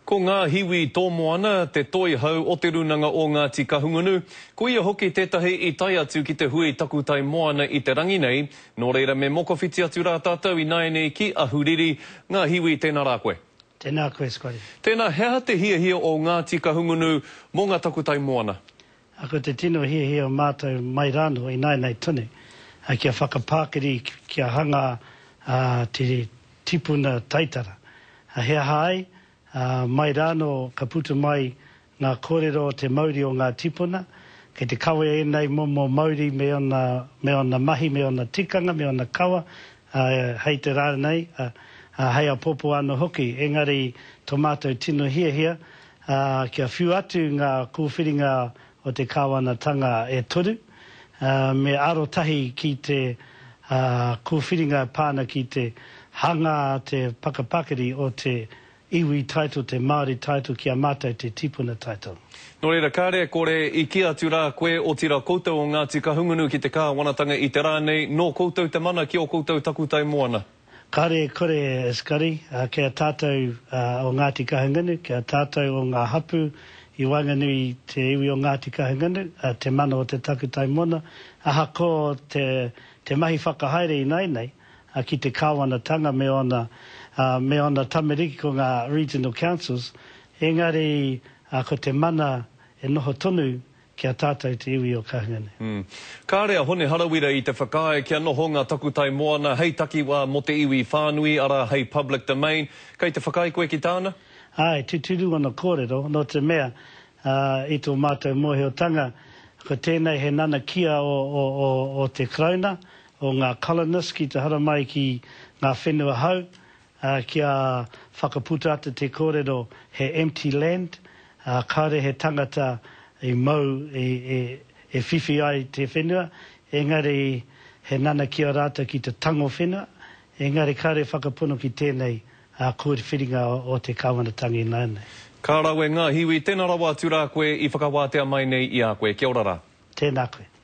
Ko Ngāhiwi Tōmoana te toihau o Te Rūnanga o Ngāti Kahungunu. Ko ia hoki tētahi i tae atu ki te hui takutai moana i te rangi nei, nō reira me mokowhiti atu rā tātou ināianei ki Ahuriri. Ngāhiwi, tēnā rā koe. Tēnā koe, Scotty. Tēnā, he aha te hiahia o Ngāti Kahungunu mō ngā takutai moana? Ko te tino hiahia o mātou mai rānō ināianei tonu, kia whakapākiri, kia hanga te tipuna taitara. He aha ai? Mai rānō ka puta mai ngā kōrero o te mauri o ngā tīpuna, kei te kawe ēnei momo mauri me ōna, me ōna mahi, me ōna tikanga, me ōna kawa, hei te rā nei, hei āpōpō anō hoki. Engari tō mātou tino hiahia, kia whiu atu ngā kōwhiringa o te kāwanatanga e toru, me arotahi ki te kōwhiringa e pā ana ki te hanga te pakapakari o te iwi title, te Māori title ki a mātou te tipuna title. Nō reira, kāre e kore, i kī atu rā koe, otirā koutou o Ngāti Kahungunu ki te kāwanatanga i te rā nei, nō koutou te mana ki ō koutou takutai moana. Kāre e kore, Scotty, kei a tātou o Ngāti Kahungunu, kei a tātou o ngā hapū i waenganui i te iwi o Ngāti Kahungunu, te mana o te takutai moana, ahakoa te mahi whakahaere ināianei ki te kāwanatanga me ōna, me ōna tamariki ko ngā Regional Councils, engari ko te mana e noho tonu Ki a tātou te iwi o Kahungunu. Kāre a Hone Harawira i te whakaae kia noho ngā takutai moana hei takiwā mō te iwi whānui, arā, hei public domain. Kei te whakaae koe ki tāna? Āe, tūturu ana kōrero, nō te mea, i tō mātou mōhiotanga, ko tēnei he nanakia o te Karauna, o ngā colonists ki te haramai ki ngā whenua hou, Ā, kia whakaputa atu te kōrero he empty land, ā, kāore he tangata i mau e whiwhi ai te whenua, engari he nanakia rātou ki te tango whenua, engari kāore e whakapono ki tēnei kōwhiringa o te kāwanatanga ināianei. Ka rawe ngā hiwi, tēnā rawa atu rā koe i whakawātea mai nei i a koe. Kia ora rā. Tēnā koe.